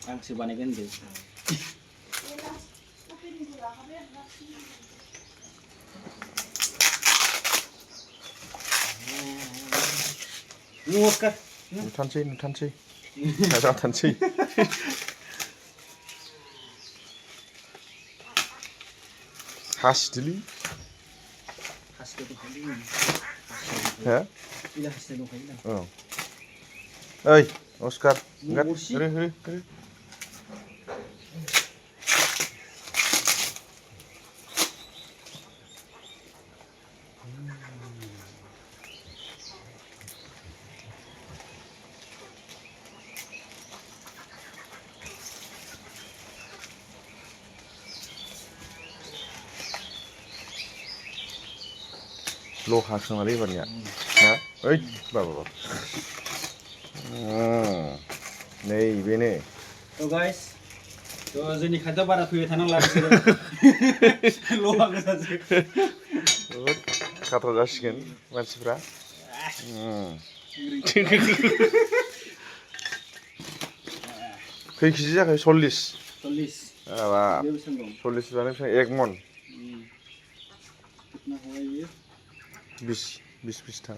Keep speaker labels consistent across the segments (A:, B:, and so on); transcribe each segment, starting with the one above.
A: आंसो बानायगोन होनदों Oscar
B: नुथानसै जाथानसै हासिदोलै हो औ ओइ अस्कार ओंखार ओरै लहा खोमालै एबारनिया ना ओइ बाबा नै बेनो
A: So guys जोंनि खाथियाव बारा फैबाय थानांला बिसोरो लहा गोजासो
B: बहुद खाथ्रा जासिगोन मानसिफ्रा खै केजि जाखो 40 हाबाब 40 बानिफ्राय 1 मन 20 था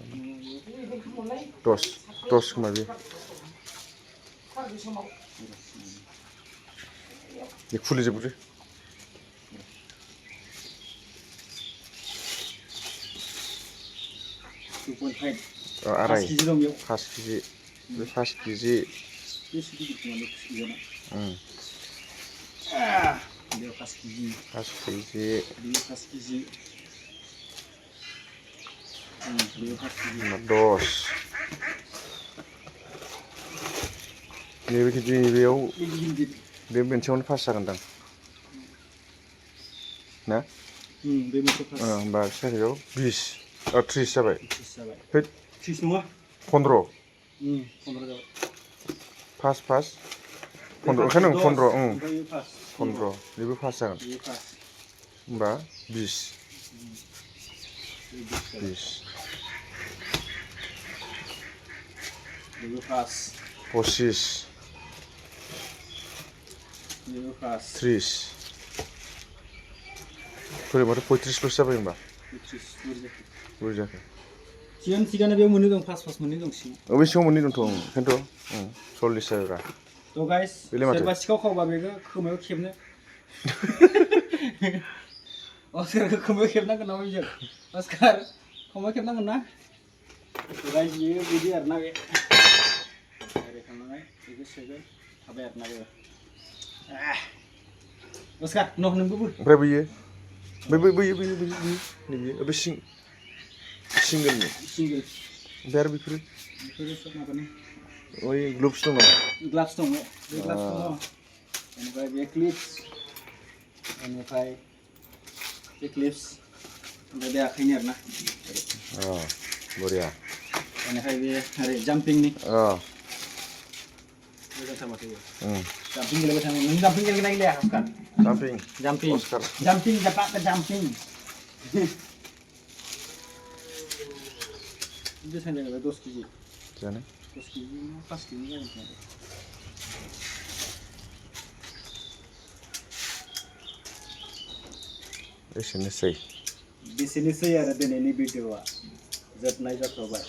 B: 10 खोमा बे ये खुलिजोबग्रो आराय 5 केजि बे 5 केजि
A: बेयाव 5 केजि
B: 5 केजि
A: बेयाव 5 केजि बेयाव 5 केजि
B: 10 नैबे केजि बेयाव बे मोनसेयावनो 5 जागोनदां ना
A: बे मोनसे 5
B: होमबा सारियाव 20 30 जाबाय
A: 30 नङा
B: 15
A: जाबाय
B: 5 15 ओंखायनो 15 बेबो 5 जागोन होमबा 20
A: बेबो 5
B: 25
A: बेबो 5
B: 30 फोरोंबाथ' 35 ल'सो जाबाय होमबा
A: 35
B: बोरै जाखो
A: सिगांनो बेयाव मोननै दं 5 मोननै दं सिगां
B: बे सिङाव मोननै दंथ' ओंखायनोथ' 40 जाबायब्रा
A: थ' गाइस सोरबा सिखाव खावबा बेखौ खोमायाव खेबनो अस्कारखौ खोमायाव खेबनांगोन नामा बिजों अस्कार खोमायाव खेबनांगोन ना गाइस बियो बिदि आरोना बे ओरै खालामनानै बेखौ सोगोन थाबाय आरोना बे अस्कार नोंबो
B: ओमफ्राय बैयो नैबे बे सिंगोलनि ओमफ्राय आरो बेफोरो
A: सब माबानि
B: ओइ ग्लभ्स दं नामा
A: ग्लाभ्स दङ बे ग्लाभ्स दङ बेनिफ्राय बे क्लिप्स बेनिफ्राय बे क्लिप्स ओमफ्राय बे आखाइनि आरोना
B: बरिया
A: बेनिफ्राय बे ओरै जाम्पिंनि मोजांथार माथो जाम्पिं गेलेबाय थानांगौ नों जाम्पिं गेलेगोना गेलेया अस्कार जाम्पिं जाम्पिं बेसेबां जागोन 10 केजि
B: जानो
A: 10 केजि 5 केजि जागोन
B: एसेनोसै
A: आरो दिनैनि भिडिअ'आ जोबनाय जाथ'बाय